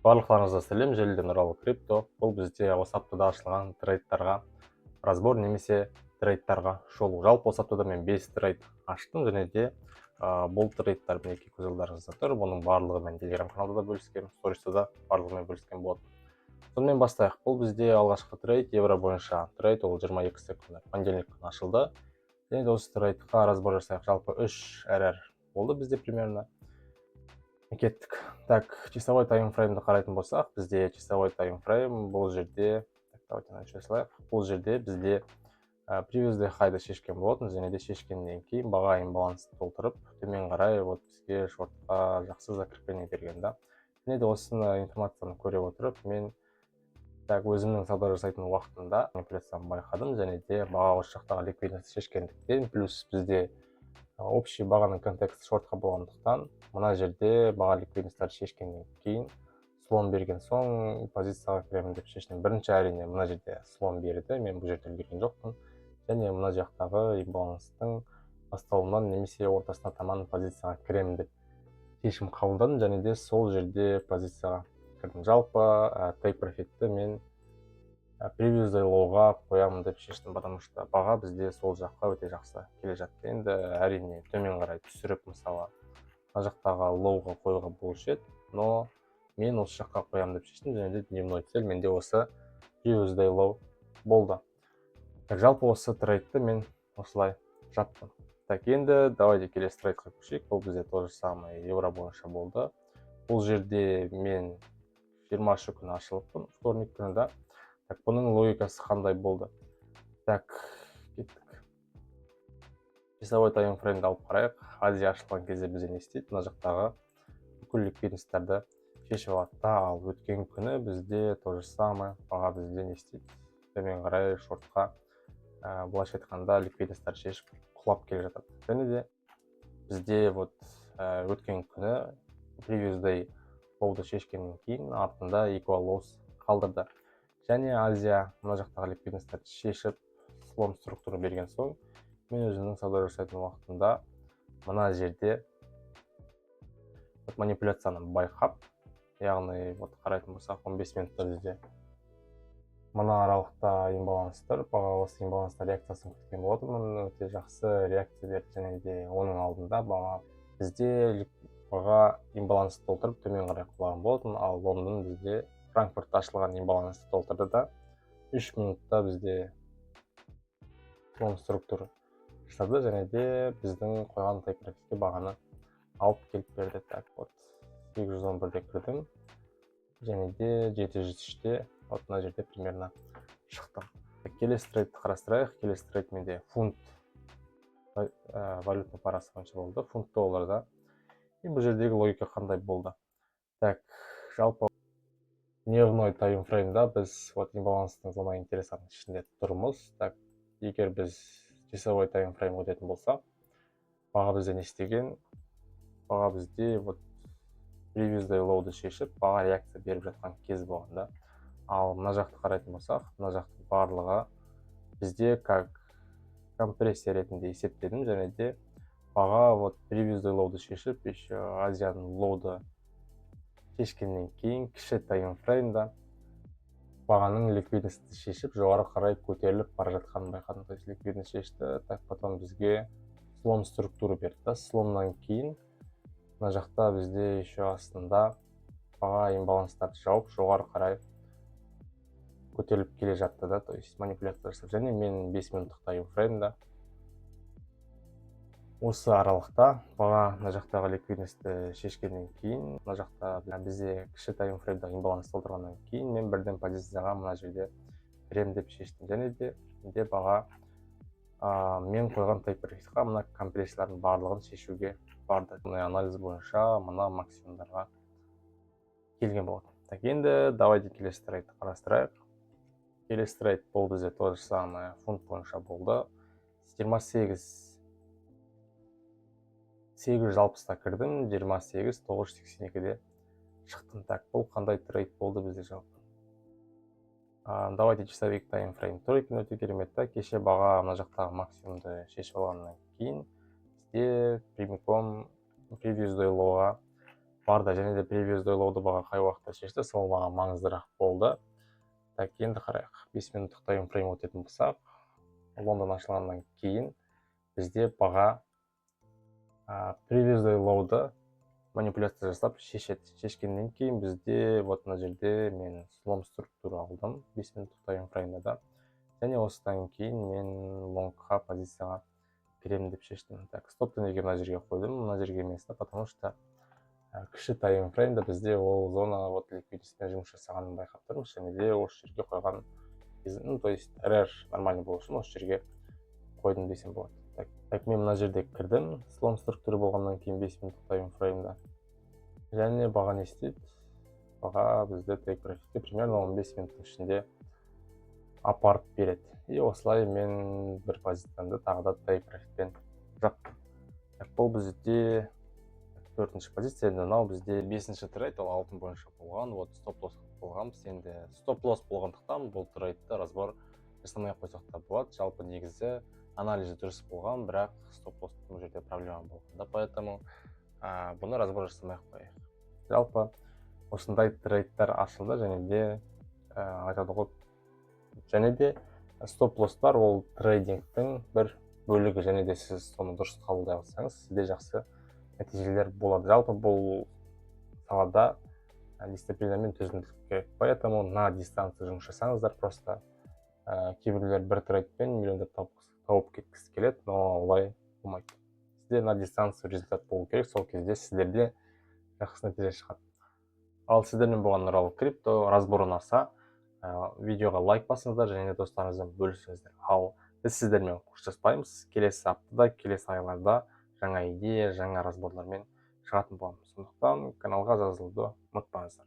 Барлықтарыңызға сәлем! Желіде Нұралы Крипто. Бұл бізде осы аптада ашылған трейдтарға разбор немесе трейдтарға шолу. Жалпы, осы аптада мен 5 трейд аштым және де бұл трейдтар, мінекей, көз алдарыңызда тұр. Бұның барлығымен Телеграм каналда да бөліскенмін, сториста да барлығымен бөліскен болатынмын. Сонымен, бастайық. Бұл бізде алғашқы трейд, евро бойынша трейд. Ол 22 күні, понедельник күні ашылды және де осы трейдқа разбор жасайық. Жалпы 3 RR болды бізде примерно. Кеттік. Так, часовой таймфреймді қарайтын болсақ, бізде часовой таймфрейм бұл жерде, так, давайте мынаны өшіре салайық. Бұл жерде бізде previous day хайды шешкен болатын және де шешкеннен кейін баға имбалансты толтырып, төмен қарай вот бізге шортқа жақсы закрепление берген да. Және де осыны, информацияны көре отырып, мен, так, өзімнің сауда жасайтын уақытымда манипуляцияны байқадым және де баға осы жақтағы ликвидность шешкендіктен, плюс бізде общий бағаның контексті шортқа болғандықтан, мына жерде баға ликвидностьтарды шешкеннен кейін слом берген соң позицияға кіремін деп шештім. Бірінші, әрине, мына жерде слом берді, мен бұл жерде үлгерген жоқпын және мына жақтағы имбаланстың басталуынан немесе ортасына таман позицияға кіремін деп шешім қабылдадым және де сол жерде позицияға кірдім. Жалпы, тейк профитті мен previous day low-ға қоямын деп шештім, потому что баға бізде сол жаққа өте жақсы келе жатты. Енді, әрине, төмен қарай түсіріп, мысалы, мына жақтағы лоуға қоюға болушы еді, но мен осы жаққа қоямын деп шештім және де дневной цель менде осы previous day low болды. Так, жалпы, осы трейдті мен осылай жаптым. Так, енді давайте келесі трейдқа көшейік. Бұл бізде то же самое евро бойынша болды. Бұл жерде мен 20 күні ашылыппын, вторник күні да. Так, бұның логикасы қандай болды? Так, кеттік. Часовой таймфреймді алып қарайық. Азия ашылған кезде бізде не істейді? Мына жақтағы бүкіл ликвидностьтарды шешіп алады да. Ал өткен күні бізде то же самое, баға бізде не істейді? Төмен қарай шортқа, былайша айтқанда, ликвидностьтарды шешіп, құлап келе жатады. Және де бізде вот өткен күні previous day low-ды шешкеннен кейін артында equal lows қалдырды және Азия мына жақтағы ликвидностьтарды шешіп, слом структура берген соң, мен өзімнің сауда жасайтын уақытымда мына жерде вот манипуляцияны байқап, яғни вот қарайтын болсақ, 15 минутта бізде мына аралықта имбаланс тұр. Баға осы имбаланста реакциясын күткен болатынмын, өте жақсы реакция берді. Және де оның алдында баға бізде, баға имбалансты толтырып, төмен қарай құлаған болатын. Ал Лондон бізде Франкфуртта ашылған имбалансты толтырды да, 3 минутта бізде слом структура жасады және де біздің қойған тейк профитке бағаны алып келіп берді. Так, вот 811-де кірдім және де 703-те вот мына жерде примерно шықтым. Так, келесі трейдті қарастырайық. Келесі трейд менде фунт валюта парасы бойынша болды, фунт долларда. И бұл жердегі логика қандай болды? Так, жалпы, дневной таймфреймда біз вот имбаланстың, зона интересаның ішінде тұрмыз. Так, егер біз часовой таймфрейм өтетін болсақ, баға бізде не істеген? Баға бізде вот previous day low-ды шешіп, баға реакция беріп жатқан кез болған да. Ал мына жақты қарайтын болсақ, мына жақтың барлығы бізде как компрессия ретінде есептедім. Және де баға вот previous day low-ды шешіп, еще Азияның low-ды шешкеннен кейін кіші таймфреймда бағаның ликвидностьті шешіп, жоғары қарай көтеріліп бара жатқанын байқадым. То есть ликвидность шешті, так, потом бізге слом структура берді да. Сломнан кейін мына жақта бізде еще астында баға имбаланстарды жауып, жоғары қарай көтеріліп келе жатты да, то есть манипуляция жасап. Және мен 5 минуттық таймфреймда осы аралықта баға мына жақтағы ликвидностьті шешкеннен кейін, мына жақта бізде кіші таймфреймда имбаланс толтырғаннан кейін, мен бірден позицияға мына жерде кіремін деп шештім. Және де менде баға мен қойған тейк профитқа мына компрессиялардың барлығын шешуге барды. Мына анализ бойынша мына максимумдарға келген болатын. Так, енді давайте келесі трейдті қарастырайық. Келесі трейд, бұл бізде то же самое фунт бойынша болды. 28 860-та кірдім, 28 982-де шықтым. Так, бұл қандай трейд болды бізде жалпы? Давайте часовик таймфрейм тұр екен, өте керемет та. Кеше баға мына жақтағы максимумды шешіп алғаннан кейін бізде прямиком previous day low-ға Барды және де previous low ды баға қай уақытта шешті, сол маған маңыздырақ болды. Так, енді қарайық. 5 минуттық таймфрейм өтетін болсақ, Лондон ашылғаннан кейін бізде баға previous low ды манипуляция жасап шешеді. Шешкеннен кейін бізде вот мына жерде мен слом структура алдым 5 минуттық таймфреймда да. Және осыдан кейін мен лонгқа позицияға кіремін деп шештім. Так, стопты неге мына жерге қойдым, мына жерге емес та? Потому что кіші таймфреймда бізде ол зона вот ликвидностьпен жұмыс жасағанын байқап тұрмыз. Және де осы жерге қойған, ну, то есть RR нормальный болу үшін осы жерге қойдым десем болады. Так, мен мына жерде кірдім слом структура болғаннан кейін 5 минуттық таймфреймда. Және баға не істейді? Баға бізді тейк профитке примерно 15 минуттың ішінде апарып береді. И осылай мен бір позициямды тағы да тейк профитпен жаптым. Так, бұл бізде төртінші позиция. Енді мынау бізде бесінші трейд, ол алтын бойынша болған. Вот стоп лосс болғанбыз. Енді стоп лосс болғандықтан, бұл трейдті разбор жасамай ақ қойсақ та болады. Жалпы, негізі анализі дұрыс болған, бірақ стоп лосс бұл жерде проблема болған да, поэтому бұны разбор жасамай ақ қояйық. Жалпы, осындай трейдтер ашылды. Және де айтады ғой, және де стоп лосстар ол трейдингтің бір бөлігі. Және де сіз соны дұрыс қабылдай алсаңыз, сізде жақсы нәтижелер болады. Жалпы, бұл салада дисциплина мен төзімділік керек, поэтому на дистанция жұмыс жасаңыздар. Просто кейбіреулер бір трейдпен миллиондап тауып кеткісі келеді, но олай болмайды. Сізде на дистанция результат болу керек, сол кезде сіздерде жақсы нәтиже шығады. Ал сіздермен болған Нұралы Крипто. Разбор ұнаса, видеоға лайк басыңыздар және достарыңызбен бөлісіңіздер. Ал біз сіздермен қоштаспаймыз. Келесі аптада, келесі айларда жаңа идея, жаңа разборлармен шығатын боламыз, сондықтан каналға жазылуды ұмытпаңыздар.